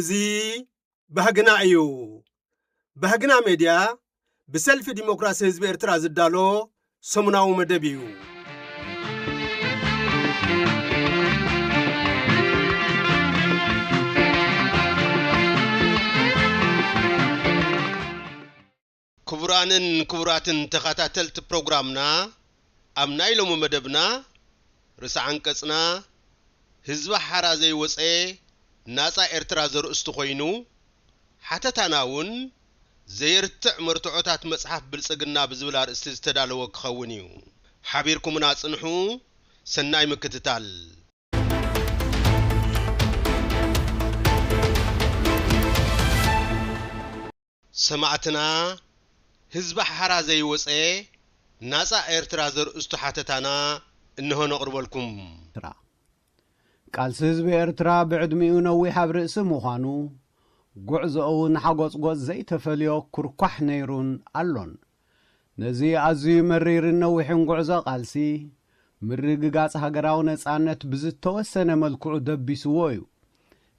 እዚ ባህግና እዩ። ባህግና ሜድያ ብሰልፊ ዲሞክራሲ ህዝቢ ኤርትራ ዝዳሎ ሰሙናዊ መደብ እዩ። ክቡራንን ክቡራትን ተኸታተልቲ ፕሮግራምና፣ ኣብ ናይ ሎሚ መደብና ርእሰ ዓንቀጽና ህዝቢ ሓራ ዘይወጸ ናጻ ኤርትራ ዘርእስቱ ኮይኑ፣ ሓተታና እውን ዘየርትዕ መርትዖታት መጽሓፍ ብልጽግና ብዝብል ኣርእስቲ ዝተዳለወ ክኸውን እዩ። ሓቢርኩምና ጽንሑ። ሰናይ ምክትታል። ሰማዕትና፣ ህዝቢ ሓራ ዘይወጸ ናጻ ኤርትራ ዘርእስቱ ሓተታና እንሆ ነቕርበልኩም። ኤርትራ። ቃልሲ ህዝቢ ኤርትራ ብዕድሚኡ ነዊሕ ኣብ ርእሲ ምዃኑ፣ ጉዕዞኡ እውን ሓጎጽጎጽ ዘይተፈልዮ ኩርኳሕ ነይሩን ኣሎን። ነዚ ኣዝዩ መሪርን ነዊሕን ጉዕዞ ቃልሲ፣ ምርግጋጽ ሃገራዊ ነጻነት ብዝተወሰነ መልክዑ ደቢስዎ እዩ።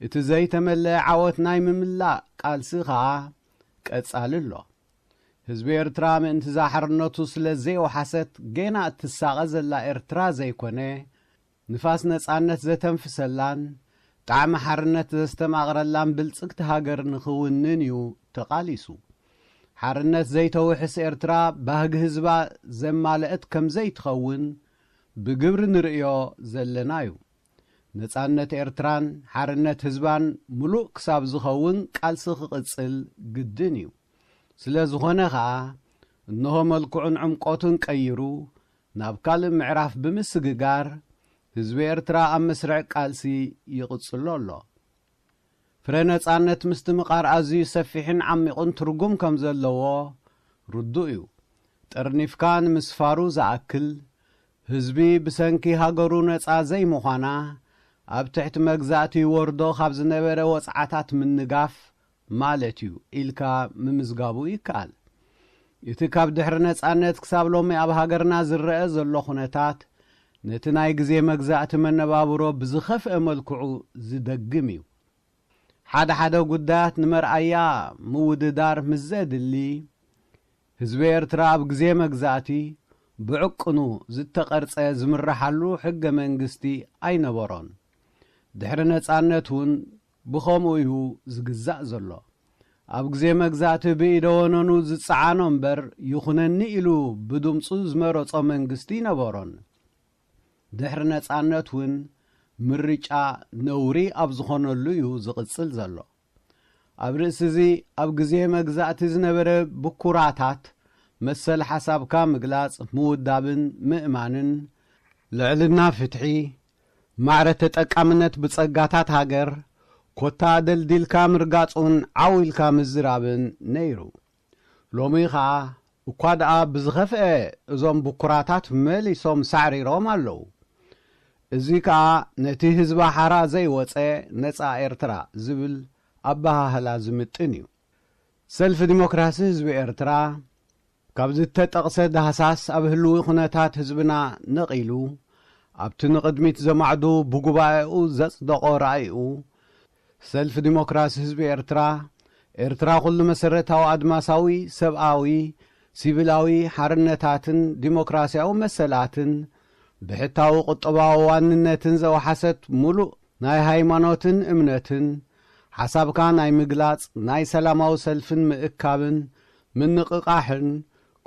እቲ ዘይተመለአ ዓወት ናይ ምምላእ ቃልሲ ኸኣ ቀጻሊ ኣሎ። ህዝቢ ኤርትራ ምእንቲ እዛ ሓርነቱ ስለ ዘይወሓሰት፣ ጌና እትሳቐ ዘላ ኤርትራ ዘይኮነ፣ ንፋስ ነጻነት ዘተንፍሰላን ጣዕሚ ሓርነት ዘስተማቕረላን ብልጽግቲ ሃገር ንኽውንን እዩ ተቓሊሱ። ሓርነት ዘይተውሕስ ኤርትራ፣ ባህጊ ህዝባ ዘማልአት ከም ዘይትኸውን ብግብሪ ንርእዮ ዘለና እዩ። ነጻነት ኤርትራን ሓርነት ህዝባን ምሉእ ክሳብ ዝኸውን ቃልሲ ክቕጽል ግድን እዩ። ስለ ዝኾነ ኸኣ፣ እንሆ መልክዑን ዕምቆቱን ቀይሩ፣ ናብ ካልእ ምዕራፍ ብምስግጋር፣ ህዝቢ ኤርትራ ኣብ መስርዕ ቃልሲ ይቕጽሎ ኣሎ። ፍረ ነጻነት ምስትምቓር ኣዝዩ ሰፊሕን ዓሚቑን ትርጉም ከም ዘለዎ ርዱእ እዩ። ጠርኒፍካ ንምስፋሩ ዝኣክል፣ ህዝቢ ብሰንኪ ሃገሩ ነጻ ዘይምዃና፣ ኣብ ትሕቲ መግዛእቲ ወርዶ ካብ ዝነበረ ወጽዓታት ምንጋፍ ማለት እዩ ኢልካ ምምዝጋቡ ይከኣል። እቲ ካብ ድሕሪ ነጻነት ክሳብ ሎሚ ኣብ ሃገርና ዝረአ ዘሎ ኩነታት፣ ነቲ ናይ ግዜ መግዛእቲ መነባብሮ ብዝኸፍአ መልክዑ ዝደግም እዩ። ሓደ ሓደ ጉዳያት ንመርኣያ ምውድዳር ምስ ዘድሊ፣ ህዝቢ ኤርትራ ኣብ ግዜ መግዛእቲ ብዕቅኑ ዝተቐርጸ ዝምረሓሉ ሕገ መንግስቲ ኣይነበሮን። ድሕሪ ነጻነት እውን ብኸምኡ እዩ ዝግዛእ ዘሎ። ኣብ ግዜ መግዛእቲ ብኢደ ወነኑ ዝጸዓኖ እምበር፣ ይኹነኒ ኢሉ ብድምጹ ዝመረጾ መንግስቲ ኣይነበሮን። ድሕሪ ነጻነት እውን ምርጫ ነውሪ ኣብ ዝኾነሉ እዩ ዝቕጽል ዘሎ። ኣብ ርእሲ እዚ፣ ኣብ ግዜ መግዛእቲ ዝነበረ ብኩራታት መሰል ሓሳብካ ምግላጽ፣ ምውዳብን ምእማንን፣ ልዕልና ፍትሒ፣ ማዕረ ተጠቃምነት ብጸጋታት ሃገር፣ ኮታ ደልዲልካ ምርጋጽ እውን ዓው ኢልካ ምዝራብን ነይሩ። ሎሚ ኸኣ እኳ ደኣ ብዝኸፍአ እዞም ብኩራታት መሊሶም ሳዕሪሮም ኣለዉ። እዚ ከኣ ነቲ ህዝባ ሓራ ዘይወጸ ነጻ ኤርትራ ዝብል ኣበሃህላ ዝምጥን እዩ። ሰልፊ ዲሞክራሲ ህዝቢ ኤርትራ ካብ ዝተጠቕሰ ዳህሳስ ኣብ ህልዊ ኩነታት ህዝብና ነቒሉ፣ ኣብቲ ንቕድሚት ዘማዕዱ ብጉባኤኡ ዘጽደቖ ራእይኡ፣ ሰልፊ ዲሞክራሲ ህዝቢ ኤርትራ፣ ኤርትራ ኩሉ መሰረታዊ ኣድማሳዊ፣ ሰብኣዊ፣ ሲቪላዊ ሓርነታትን ዲሞክራሲያዊ መሰላትን ብሕታዊ ቁጠባዊ ዋንነትን ዘወሓሰት፣ ሙሉእ ናይ ሃይማኖትን እምነትን፣ ሓሳብካ ናይ ምግላጽ፣ ናይ ሰላማዊ ሰልፍን ምእካብን ምንቕቓሕን፣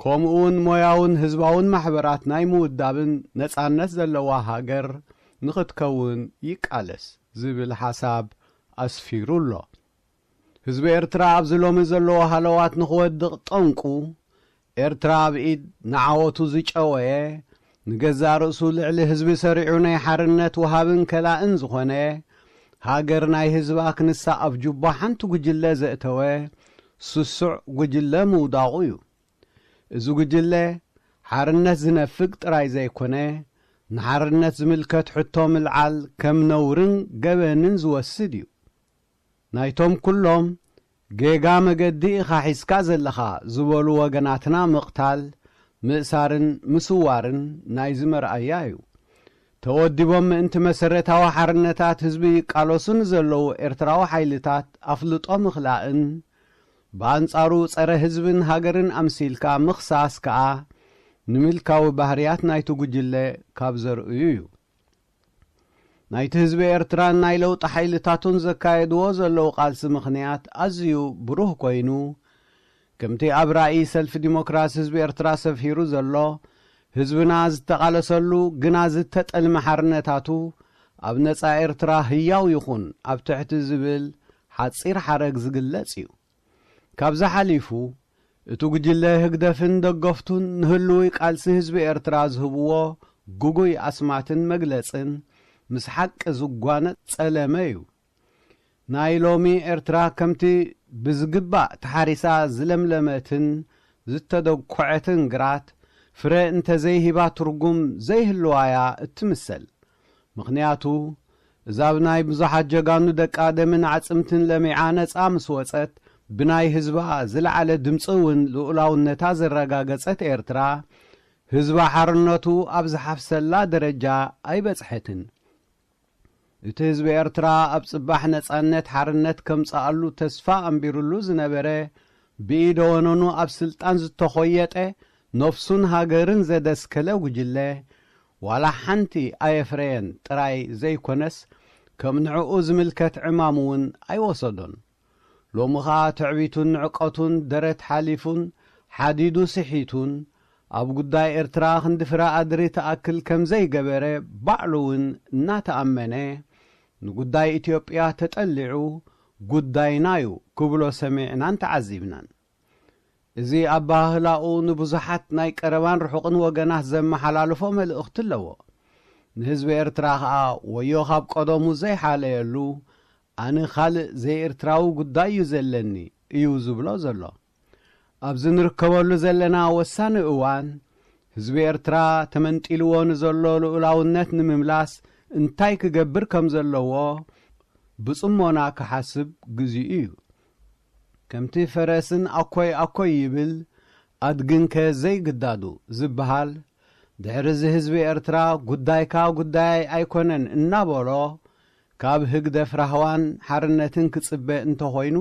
ከምኡውን ሞያውን ህዝባውን ማሕበራት ናይ ምውዳብን ነጻነት ዘለዋ ሃገር ንኽትከውን ይቃለስ ዝብል ሓሳብ ኣስፊሩ ኣሎ። ህዝቢ ኤርትራ ኣብዚ ሎሚ ዘለዎ ሃለዋት ንኽወድቕ ጠንቁ፣ ኤርትራ ኣብ ኢድ ንዓወቱ ዝጨወየ፣ ንገዛእ ርእሱ ልዕሊ ህዝቢ ሰሪዑ ናይ ሓርነት ወሃብን ከላእን ዝኾነ፣ ሃገር ናይ ህዝባ ክንሳ ኣብ ጁባ ሓንቲ ጉጅለ ዘእተወ ስሱዕ ጉጅለ ምውዳቑ እዩ። እዚ ጉጅለ ሓርነት ዝነፍግ ጥራይ ዘይኮነ፣ ንሓርነት ዝምልከት ሕቶ ምልዓል ከም ነውርን ገበንን ዝወስድ እዩ። ናይቶም ኩሎም ጌጋ መገዲ ኢኻ ሒዝካ ዘለኻ ዝበሉ ወገናትና ምቕታል፣ ምእሳርን ምስዋርን ናይዚ መርኣያ እዩ። ተወዲቦም ምእንቲ መሰረታዊ ሓርነታት ህዝቢ ይቃለሱ ንዘለዉ ኤርትራዊ ሓይልታት ኣፍልጦ ምኽላእን፣ ብኣንጻሩ ጸረ ህዝብን ሃገርን ኣምሲልካ ምኽሳስ ከኣ ንምልካዊ ባህርያት ናይቲ ጉጅለ ካብ ዘርእዩ እዩ። ናይቲ ህዝቢ ኤርትራን ናይ ለውጢ ሓይልታቱን ዘካየድዎ ዘለዉ ቃልሲ ምኽንያት ኣዝዩ ብሩህ ኮይኑ፣ ከምቲ ኣብ ራእይ ሰልፊ ዲሞክራሲ ህዝቢ ኤርትራ ሰፊሩ ዘሎ፣ ህዝብና ዝተቓለሰሉ ግና ዝተጠልመ ሓርነታቱ ኣብ ነጻ ኤርትራ ህያው ይኹን ኣብ ትሕቲ ዝብል ሓጺር ሓረግ ዝግለጽ እዩ። ካብዚ ሓሊፉ፣ እቲ ጉጅለ ህግደፍን ደገፍቱን ንህልዊ ቃልሲ ህዝቢ ኤርትራ ዝህብዎ ግጉይ ኣስማትን መግለጽን ምስ ሓቂ ዝጓነጽ ጸለመ እዩ። ናይ ሎሚ ኤርትራ ከምቲ ብዝግባእ ተሓሪሳ ዝለምለመትን ዝተደኮዐትን ግራት ፍረ እንተዘይሂባ ትርጉም ዘይህልዋያ እትምሰል። ምኽንያቱ፣ እዛ ብናይ ብዙሓት ጀጋኑ ደቃ ደምን ኣዕጽምትን ለሚዓ ነጻ ምስ ወጸት፣ ብናይ ህዝባ ዝለዓለ ድምጺ እውን ልኡላውነታ ዘረጋገጸት ኤርትራ፣ ህዝባ ሓርነቱ ኣብ ዝሓፍሰላ ደረጃ ኣይበጽሐትን። እቲ ህዝቢ ኤርትራ ኣብ ጽባሕ ነጻነት ሓርነት ከምጽኣሉ ተስፋ ኣንቢሩሉ ዝነበረ፣ ብኢደ ወነኑ ኣብ ስልጣን ዝተኾየጠ፣ ነፍሱን ሃገርን ዘደስከለ ጉጅለ፣ ዋላ ሓንቲ ኣየፍረየን ጥራይ ዘይኮነስ፣ ከም ንዕኡ ዝምልከት ዕማም እውን ኣይወሰዶን። ሎሚ ኸኣ ትዕቢቱን ንዕቀቱን ደረት ሓሊፉን ሓዲዱ ስሒቱን፣ ኣብ ጉዳይ ኤርትራ ክንዲ ፍረ ኣድሪ ትኣክል ከም ዘይገበረ ባዕሉ እውን እናተኣመነ፣ ንጉዳይ ኢትዮጵያ ተጠሊዑ ጉዳይና'ዩ ክብሎ ሰሚዕናን ተዓዚብናን። እዚ ኣበሃህላኡ ንብዙሓት ናይ ቀረባን ርሑቕን ወገናት ዘመሓላልፎ መልእኽቲ ኣለዎ። ንህዝቢ ኤርትራ ኸኣ ወዮ ካብ ቀደሙ ዘይሓለየሉ፣ ኣነ ካልእ ዘይኤርትራዊ ጉዳይ እዩ ዘለኒ እዩ ዝብሎ ዘሎ። ኣብዚ ንርከበሉ ዘለና ወሳኒ እዋን፣ ህዝቢ ኤርትራ ተመንጢልዎ ንዘሎ ልኡላውነት ንምምላስ እንታይ ክገብር ከም ዘለዎ ብጽሞና ክሓስብ ግዜኡ እዩ። ከምቲ ፈረስን ኣኮይ ኣኮይ ይብል፣ ኣድግንከ ዘይግዳዱ ዝበሃል፣ ድሕሪ እዚ ህዝቢ ኤርትራ ጉዳይካ ጉዳይ ኣይኮነን እናበሎ፣ ካብ ህግደፍ ራህዋን ሓርነትን ክጽበ እንተኾይኑ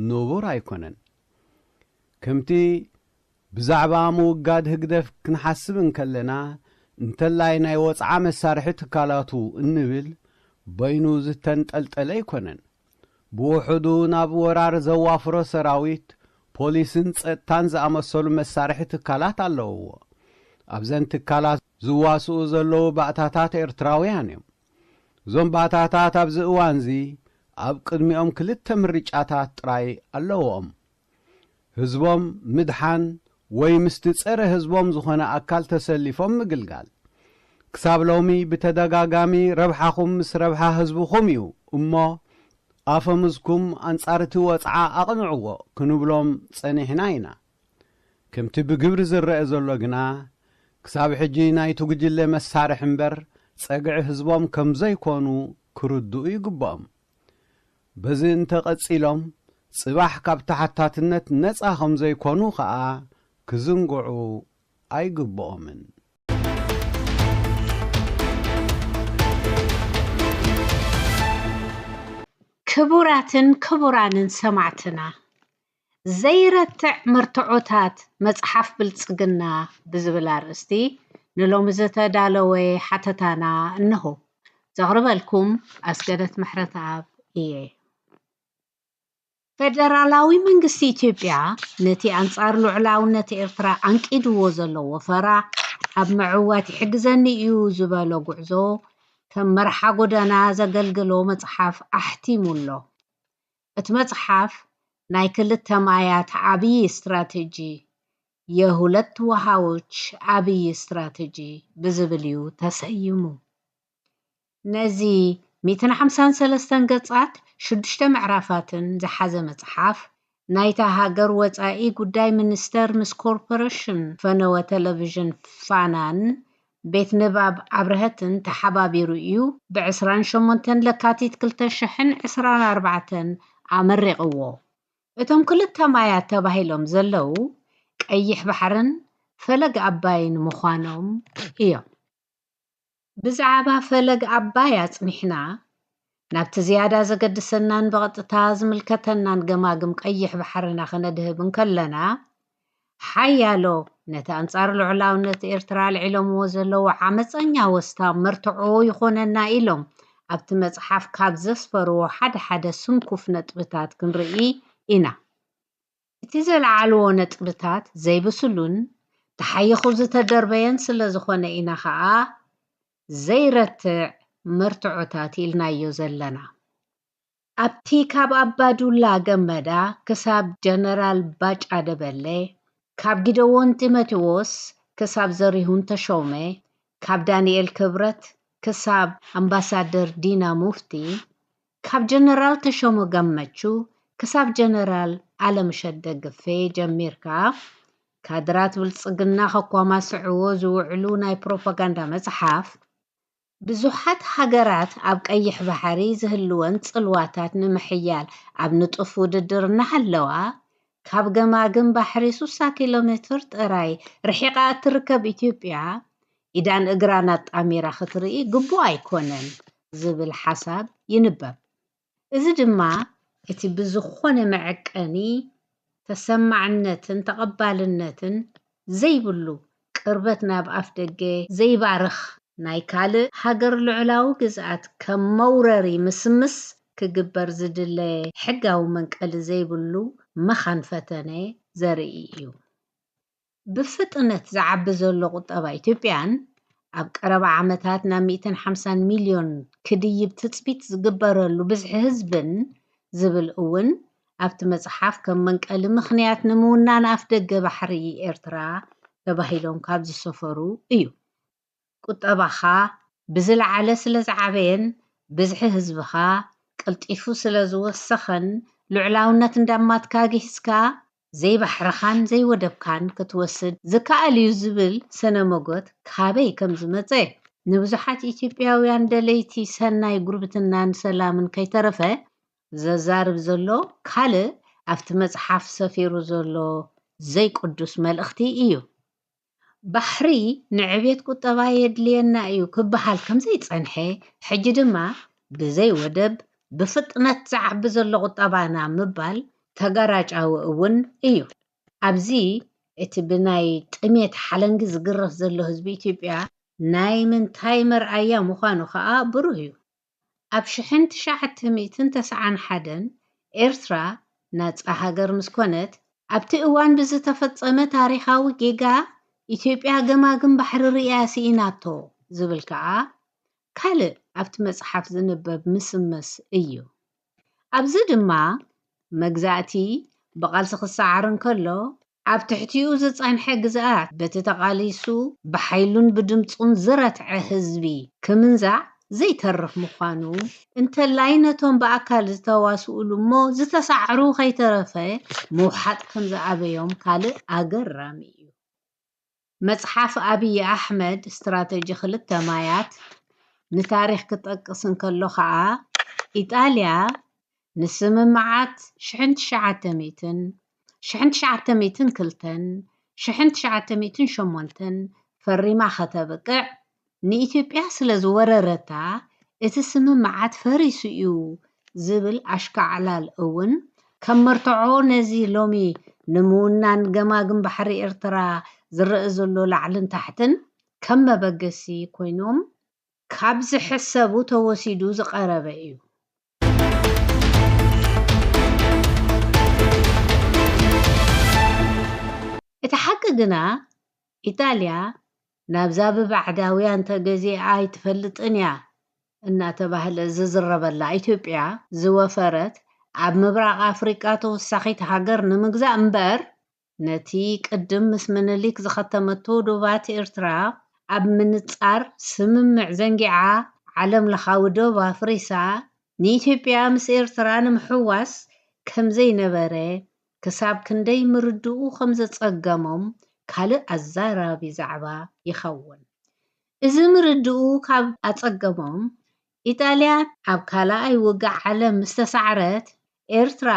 ንቡር ኣይኮነን። ከምቲ ብዛዕባ ምውጋድ ህግደፍ ክንሓስብ እንከለና፣ እንተላይ ናይ ወጽዓ መሳርሒ ትካላቱ እንብል፣ በይኑ ዝተንጠልጠለ ኣይኮነን። ብውሑዱ ናብ ወራር ዘዋፍሮ ሰራዊት፣ ፖሊስን ጸጥታን ዝኣመሰሉ መሳርሒ ትካላት ኣለውዎ። ኣብዘን ትካላት ዝዋስኡ ዘለዉ ባእታታት ኤርትራውያን እዮም። እዞም ባእታታት ኣብዚ እዋንዚ ኣብ ቅድሚኦም ክልተ ምርጫታት ጥራይ ኣለዎም። ህዝቦም ምድሓን ወይ ምስቲ ጸረ ህዝቦም ዝኾነ ኣካል ተሰሊፎም ምግልጋል። ክሳብ ሎሚ ብተደጋጋሚ ረብሓኹም ምስ ረብሓ ህዝብኹም እዩ እሞ፣ ኣፈሙዝኩም ኣንጻር እቲ ወጽዓ ኣቕንዕዎ ክንብሎም ጸኒሕና ኢና። ከምቲ ብግብሪ ዝረአ ዘሎ ግና፣ ክሳብ ሕጂ ናይቲ ጉጅለ መሳርሒ እምበር ጸግዒ ህዝቦም ከም ዘይኮኑ ክርድኡ ይግብኦም። በዚ እንተቐጺሎም፣ ጽባሕ ካብ ተሓታትነት ነጻ ከም ዘይኮኑ ከኣ ክዝንግዑ ኣይግብኦምን። ክቡራትን ክቡራንን ሰማዕትና፣ ዘይረትዕ መርትዖታት መጽሓፍ ብልጽግና ብዝብል ኣርእስቲ ንሎሚ ዝተዳለወ ሓተታና እንሆ። ዘቕርበልኩም ኣስገደት ምሕረተኣብ እየ። ፈደራላዊ መንግስቲ ኢትዮጵያ ነቲ ኣንጻር ልዑላውነት ኤርትራ ኣንቂድዎ ዘሎ ወፈራ ኣብ ምዕዋት ይሕግዘኒ እዩ ዝበሎ ጉዕዞ ከም መርሓ ጎደና ዘገልግሎ መጽሓፍ ኣሕቲሙ ኣሎ። እቲ መጽሓፍ ናይ ክልተ ማያት ዓብዪ ስትራተጂ፣ የሁለት ውሃዎች ዓብዪ ስትራተጂ ብዝብል እዩ ተሰይሙ። ነዚ ሚእትን ሓምሳን ሰለስተን ገጻት ሽዱሽተ ምዕራፋትን ዝሓዘ መጽሓፍ፣ ናይታ ሃገር ወጻኢ ጉዳይ ሚኒስተር ምስ ኮርፖረሽን ፈነወ ቴሌቪዥን ፋናን ቤት ንባብ ኣብርሀትን ተሓባቢሩ እዩ ብዕስራን ሸሞንተን ለካቲት ክልተ ሽሕን ዕስራን ኣርባዕተን ኣመሪቕዎ። እቶም ክልተ ማያት ተባሂሎም ዘለዉ ቀይሕ ባሕርን ፈለግ ኣባይን ምዃኖም እዮም። ብዛዕባ ፈለግ ኣባይ ኣጽኒሕና፣ ናብቲ ዝያዳ ዘገድሰናን ብቐጥታ ዝምልከተናን ገማግም ቀይሕ ባሕርና ከነድህብ እንከለና፣ ሓያሎ ነቲ ኣንጻር ልዑላውነት ኤርትራ ኣልዒሎምዎ ዘለዉ ዓመጸኛ ወስታ መርትዖ ይኾነና ኢሎም ኣብቲ መጽሓፍ ካብ ዘስፈርዎ ሓደ ሓደ ስንኩፍ ነጥብታት ክንርኢ ኢና። እቲ ዘልዓልዎ ነጥብታት ዘይብስሉን ተሓይኹ ዝተደርበየን ስለ ዝኾነ ኢና ኸኣ ዘይረትዕ መርትዖታት ኢልናዮ ዘለና። ኣብቲ ካብ ኣባዱላ ገመዳ ክሳብ ጀነራል ባጫ ደበሌ፣ ካብ ጊደዎን ጢሞቴዎስ ክሳብ ዘሪሁን ተሾመ፣ ካብ ዳንኤል ክብረት ክሳብ ኣምባሳደር ዲና ሙፍቲ፣ ካብ ጀነራል ተሾመ ገመቹ ክሳብ ጀነራል ኣለምሸት ደግፌ ጀሚርካ፣ ካድራት ብልጽግና ከኳማስዕዎ ዝውዕሉ ናይ ፕሮፓጋንዳ መጽሓፍ፣ ብዙሓት ሃገራት ኣብ ቀይሕ ባሕሪ ዝህልወን ጽልዋታት ንምሕያል ኣብ ንጡፍ ውድድር እናሃለዋ፣ ካብ ገማግም ባሕሪ ስሳ ኪሎ ሜትር ጥራይ ርሒቓ እትርከብ ኢትዮጵያ፣ ኢዳን እግራን ኣጣሚራ ክትርኢ ግቡእ ኣይኮነን ዝብል ሓሳብ ይንበብ። እዚ ድማ እቲ ብዝኾነ መዐቀኒ ተሰማዕነትን ተቐባልነትን ዘይብሉ ቅርበት ናብ ኣፍደገ ዘይባርኽ ናይ ካልእ ሃገር ልዑላዊ ግዝኣት ከም መውረሪ ምስምስ ክግበር ዝድለ ሕጋዊ መንቀሊ ዘይብሉ መኻን ፈተነ ዘርኢ እዩ። ብፍጥነት ዝዓቢ ዘሎ ቁጠባ ኢትዮጵያን ኣብ ቀረባ ዓመታት ናብ ሚእትን ሓምሳን ሚልዮን ክድይብ ትጽቢት ዝግበረሉ ብዝሒ ህዝብን ዝብል እውን ኣብቲ መጽሓፍ ከም መንቀሊ ምኽንያት ንምውናን ኣፍደገ ባሕሪ ኤርትራ ተባሂሎም ካብ ዝሰፈሩ እዩ። ቁጠባኻ ብዝለዓለ ስለ ዝዓበየን ብዝሒ ህዝብኻ ቀልጢፉ ስለ ዝወሰኸን ልዑላውነት እንዳማትካ ግሂስካ ዘይባሕርኻን ዘይወደብካን ክትወስድ ዝከኣል እዩ ዝብል ሰነ መጎት ካበይ ከም ዝመጸ ንብዙሓት ኢትዮጵያውያን ደለይቲ ሰናይ ጉርብትናን ሰላምን ከይተረፈ ዘዛርብ ዘሎ ካልእ ኣብቲ መጽሓፍ ሰፊሩ ዘሎ ዘይቅዱስ መልእኽቲ እዩ። ባሕሪ ንዕብየት ቁጠባ የድልየና እዩ ክበሃል ከም ዘይጸንሐ፣ ሕጂ ድማ ብዘይ ወደብ ብፍጥነት ዝዓቢ ዘሎ ቁጠባና ምባል ተጋራጫዊ እውን እዩ። ኣብዚ እቲ ብናይ ጥሜት ሓለንጊ ዝግረፍ ዘሎ ህዝቢ ኢትዮጵያ ናይ ምንታይ መርኣያ ምዃኑ ከኣ ብሩህ እዩ። ኣብ ሽሕን ትሽዓተ ሚእትን ተስዓን ሓደን ኤርትራ ናጻ ሃገር ምስ ኮነት፣ ኣብቲ እዋን ብዝተፈጸመ ታሪኻዊ ጌጋ ኢትዮጵያ ገማግም ባሕሪ ርእያ ስኢናቶ ዝብል ከኣ ካልእ ኣብቲ መጽሓፍ ዝንበብ ምስምስ እዩ። ኣብዚ ድማ መግዛእቲ ብቓልሲ ክሰዓር እንከሎ፣ ኣብ ትሕቲኡ ዝጸንሐ ግዝኣት በቲ ተቓሊሱ ብሓይሉን ብድምጹን ዝረትዐ ህዝቢ ክምንዛዕ ዘይተርፍ ምዃኑ፣ እንተላይ ነቶም ብኣካል ዝተዋስኡሉ እሞ ዝተሳዕሩ ከይተረፈ ምውሓጥ ከም ዝኣበዮም ካልእ ኣገራሚ እዩ። መጽሓፍ ኣብይ ኣሕመድ ስትራተጂ ክልተ ማያት ንታሪኽ ክጠቅስ እንከሎ ኸኣ፣ ኢጣልያ ንስምምዓት ሽሕን ትሽዓተ ሚእትን፣ ሽሕን ትሽዓተ ሚእትን ክልተን፣ ሽሕን ትሽዓተ ሚእትን ሸሞንተን ፈሪማ ከተብቅዕ፣ ንኢትዮጵያ ስለ ዝወረረታ፣ እቲ ስምምዓት ፈሪሱ እዩ ዝብል ኣሽካዕላል እውን ከም መርትዖ ነዚ ሎሚ ንምውናን ገማግም ባሕሪ ኤርትራ ዝረአ ዘሎ ላዕልን ታሕትን ከም መበገሲ ኮይኖም ካብ ዝሕሰቡ ተወሲዱ ዝቐረበ እዩ። እቲ ሓቂ ግና፣ ኢጣልያ ናብዛ ብባዕዳውያን ተገዚኣ ኣይትፈልጥን እያ እናተባህለ ዝዝረበላ ኢትዮጵያ ዝወፈረት ኣብ ምብራቕ ኣፍሪቃ ተወሳኺት ሃገር ንምግዛእ እምበር፣ ነቲ ቅድም ምስ ምኒልክ ዝኸተመቶ ዶባት ኤርትራ ኣብ ምንጻር ስምምዕ ዘንጊዓ ዓለም ለኻዊ ዶብ ኣፍሪሳ ንኢትዮጵያ ምስ ኤርትራ ንምሕዋስ ከም ዘይነበረ ክሳብ ክንደይ ምርድኡ ከም ዘጸገሞም ካልእ ኣዛራቢ ዛዕባ ይኸውን። እዚ ምርድኡ ካብ ኣጸገሞም፣ ኢጣልያ ኣብ ካልኣይ ውግእ ዓለም ምስ ተሳዕረት፣ ኤርትራ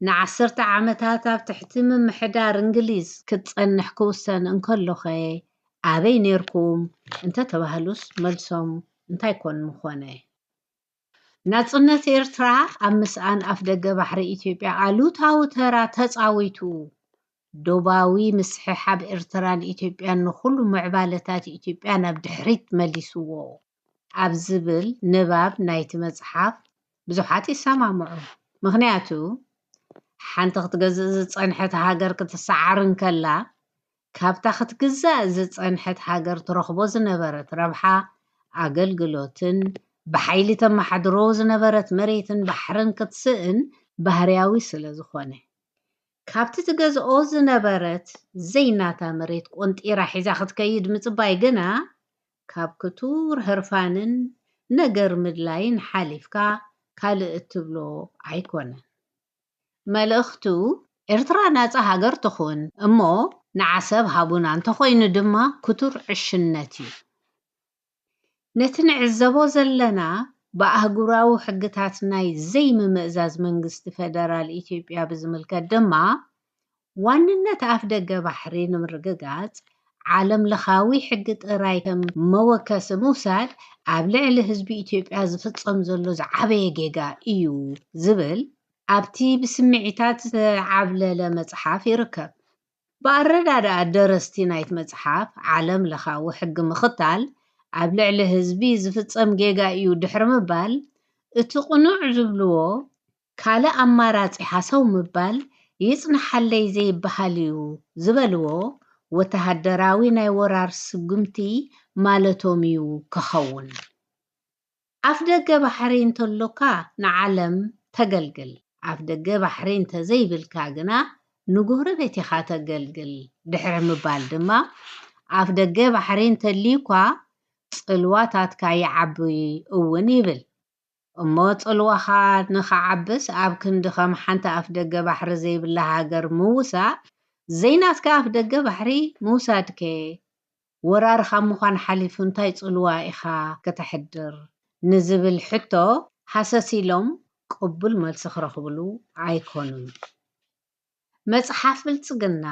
ንዓሰርተ ዓመታት ኣብ ትሕቲ ምምሕዳር እንግሊዝ ክትጸንሕ ክውሰን እንከሎኸ ኣበይ ኔርኩም እንተተባህሉስ መልሶም እንታይ ኮን ምኾነ? ናጽነት ኤርትራ ኣብ ምስኣን ኣፍደገ ባሕሪ ኢትዮጵያ ኣሉታዊ ተራ ተጻዊቱ፣ ዶባዊ ምስሕሓብ ኤርትራን ኢትዮጵያን ንኹሉ ምዕባለታት ኢትዮጵያ ናብ ድሕሪት መሊስዎ ኣብ ዝብል ንባብ ናይቲ መጽሓፍ ብዙሓት ይሰማምዑ። ምኽንያቱ ሓንቲ ክትገዝእ ዝጸንሐት ሃገር ክትሰዓር እንከላ፣ ካብታ ክትግዛእ ዝጸንሐት ሃገር ትረኽቦ ዝነበረት ረብሓ፣ ኣገልግሎትን ብሓይሊ ተመሓድሮ ዝነበረት መሬትን ባሕርን ክትስእን ባህርያዊ ስለ ዝኾነ፣ ካብቲ ትገዝኦ ዝነበረት ዘይናታ መሬት ቆንጢራ ሒዛ ክትከይድ ምጽባይ ግና፣ ካብ ክቱር ህርፋንን ነገር ምድላይን ሓሊፍካ ካልእ እትብሎ ኣይኮነን። መልእኽቱ፣ ኤርትራ ናጻ ሃገር ትኹን እሞ ንዓሰብ ሃቡና፣ እንተኾይኑ ድማ ክቱር ዕሽነት እዩ። ነቲ ንዕዘቦ ዘለና ብኣህጉራዊ ሕግታት ናይ ዘይምምእዛዝ መንግስቲ ፈደራል ኢትዮጵያ ብዝምልከት ድማ፣ ዋንነት ኣፍደገ ባሕሪ ንምርግጋጽ ዓለም ለኻዊ ሕጊ ጥራይ ከም መወከሲ ምውሳድ ኣብ ልዕሊ ህዝቢ ኢትዮጵያ ዝፍጸም ዘሎ ዝዓበየ ጌጋ እዩ ዝብል ኣብቲ ብስምዒታት ዝተዓብለለ መጽሓፍ ይርከብ። ብኣረዳድኣ ደረስቲ ናይቲ መጽሓፍ፣ ዓለም ለኻዊ ሕጊ ምኽታል ኣብ ልዕሊ ህዝቢ ዝፍጸም ጌጋ እዩ ድሕሪ ምባል፣ እቲ ቅኑዕ ዝብልዎ ካልእ ኣማራጺ ሃሰው ምባል ይጽንሓለይ ዘይበሃል እዩ ዝበልዎ ወተሃደራዊ ናይ ወራር ስጉምቲ ማለቶም እዩ ክኸውን። ኣፍ ደገ ባሕሪ እንተሎካ ንዓለም ተገልግል፣ ኣፍ ደገ ባሕሪ እንተዘይብልካ ግና ንጎረቤት ኢኻ ተገልግል ድሕሪ ምባል ድማ፣ ኣፍ ደገ ባሕሪ እንተልዩኳ ጽልዋታትካ ይዓቢ እውን ይብል። እሞ ጽልዋኻ ንኽዓብስ ኣብ ክንዲ ከም ሓንቲ ኣፍ ደገ ባሕሪ ዘይብላ ሃገር ምውሳእ፣ ዘይናትካ ኣፍ ደገ ባሕሪ ምውሳድከ ወራር ካብ ምዃን ሓሊፉ እንታይ ጽልዋ ኢኻ ከተሕድር ንዝብል ሕቶ ሃሰስ ኢሎም ቅቡል መልሲ ክረኽብሉ ኣይኮኑን። መጽሓፍ ብልጽግና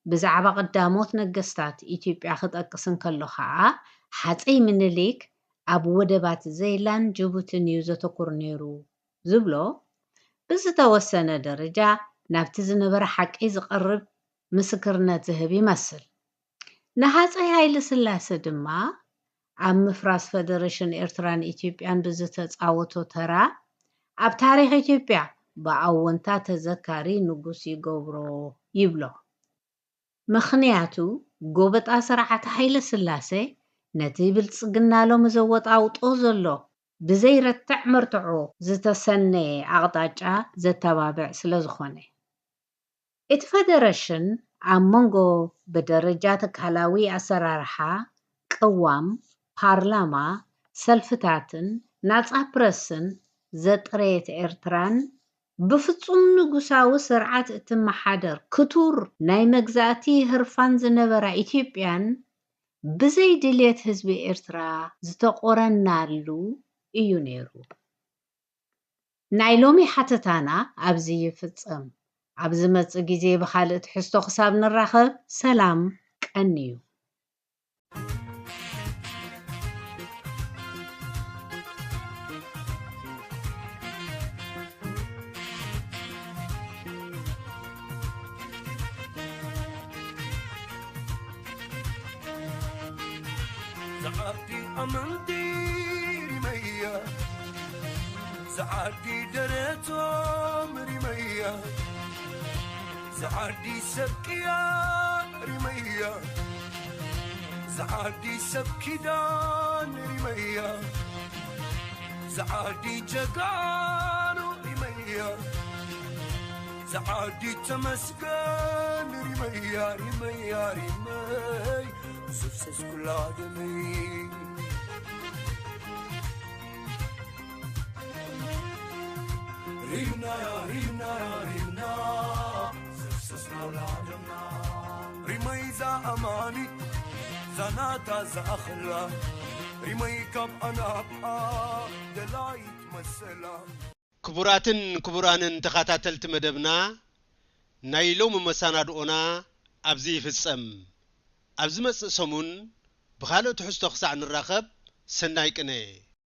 ብዛዕባ ቀዳሞት ነገስታት ኢትዮጵያ ክጠቅስ እንከሎ ኸኣ፣ ሃጸይ ምኒልክ ኣብ ወደባት ዘይላን ጅቡትን እዩ ዘተኩር ነይሩ ዝብሎ፣ ብዝተወሰነ ደረጃ ናብቲ ዝነበረ ሓቂ ዝቐርብ ምስክርነት ዝህብ ይመስል። ንሃጸይ ሃይለስላሰ ድማ ኣብ ምፍራስ ፈደረሽን ኤርትራን ኢትዮጵያን ብዝተጻወቶ ተራ ኣብ ታሪኽ ኢትዮጵያ ብኣወንታ ተዘካሪ ንጉስ ይገብሮ ይብሎ። ምኽንያቱ ጎበጣ ስርዓት ሃይለስላሰ ነቲ ብልጽግና ሎሚ ዘወጣውጦ ዘሎ ብዘይረትዕ መርትዖ ዝተሰነየ ኣቕጣጫ ዘተባብዕ ስለ ዝኾነ። እቲ ፈደረሽን ኣብ መንጎ ብደረጃ ትካላዊ ኣሰራርሓ፣ ቅዋም፣ ፓርላማ፣ ሰልፍታትን ናጻ ፕረስን ዘጥረየት ኤርትራን፣ ብፍጹም ንጉሳዊ ስርዓት እትመሓደር ክቱር ናይ መግዛእቲ ህርፋን ዝነበራ ኢትዮጵያን፣ ብዘይ ድልየት ህዝቢ ኤርትራ ዝተቖረናሉ እዩ ነይሩ። ናይ ሎሚ ሓተታና ኣብዚ ይፍጸም። ኣብ ዝመጽእ ግዜ ብኻልእ ትሕዝቶ ክሳብ ንራኸብ፣ ሰላም፣ ቀንዩ። ዝዓዲ ኣመንቲ ሪመያ፣ ዝዓዲ ደረቶም ሪመያ፣ ዝዓዲ ሰብ ቅያ ሪመያ፣ ዝዓዲ ሰብ ኪዳን ሪመያ፣ ዝዓዲ ጀጋኑ ሪመያ፣ ዝዓዲ ተመስገን ሪመያ፣ ሪመያ፣ ሪመይ፣ ዝፍስስ ኩላ ደመይ። ሪምና፣ ሪምና፣ ሪምና፣ ዝፍስስ ኩላ ደምና። ሪመይ ዛኣማኒት፣ ዛናታ ዝኣኽላ፣ ሪመይ ካብ ኣናብኣ፣ ደላይት መሰላ። ክቡራትን ክቡራንን ተኸታተልቲ መደብና፣ ናይ ሎሚ መሰናድኦና ኣብዚ ይፍጸም። ኣብ ዝመጽእ ሰሙን ብኻልእ ትሕዝቶ ክሳዕ ንራኸብ፣ ሰናይ ቅነ።